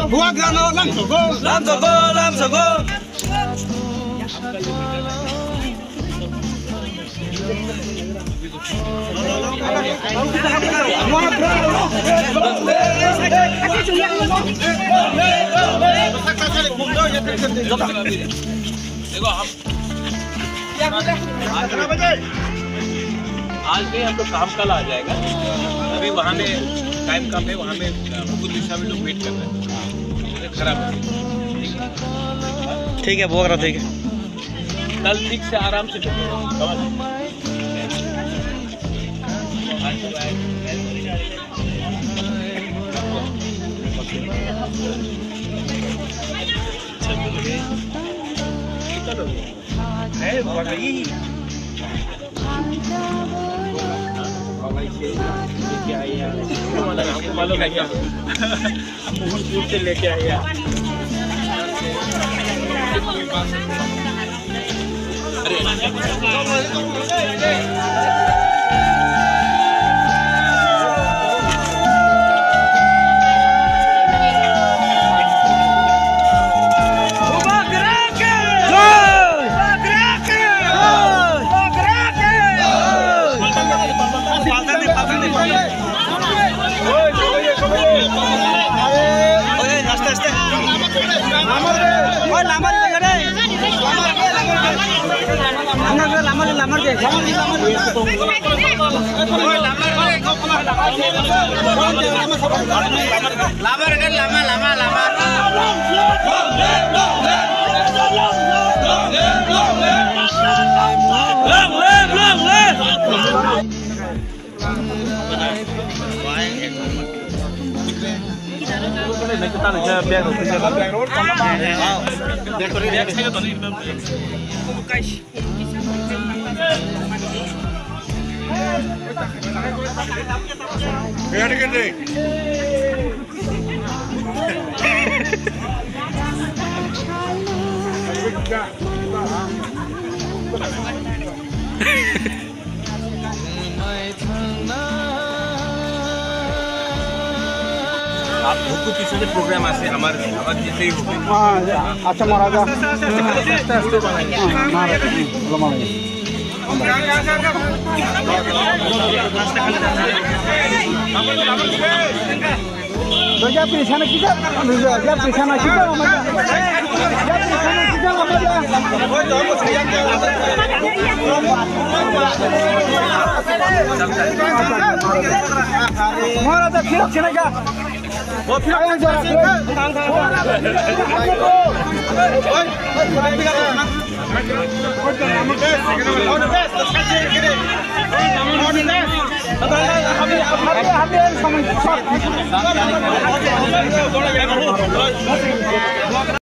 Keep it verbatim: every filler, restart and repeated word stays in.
Buagrano lamsogo, lamsogo, lamsogo. देखो, हम आज नहीं, हम लोग काम कल आ जाएगा। अभी वहाँ में टाइम कम है, वहाँ में, अ, कुछ दिशा में लोग वेट कर रहे हैं। खराब है। ठीक है, बोल रहा, ठीक है। कल ठीक से आराम से Long live, long live. आप लोग को पीछे से प्रोग्राम আছে, আমার, আমার যেতেই হবে। হ্যাঁ, আচ্ছা, মারা যা। আস্তে, আস্তে, আস্তে, আস্তে, আস্তে। হ্যাঁ, মারা যা। হুম, ভালো মারা যা। তো যা পিছনে কি যা, যা পিছনে কি যা, আমার যা। যা পিছনে কি যা, আমার যা। মহারাজা ফিরত ছেড়ে যা। আয়, আয়, যা।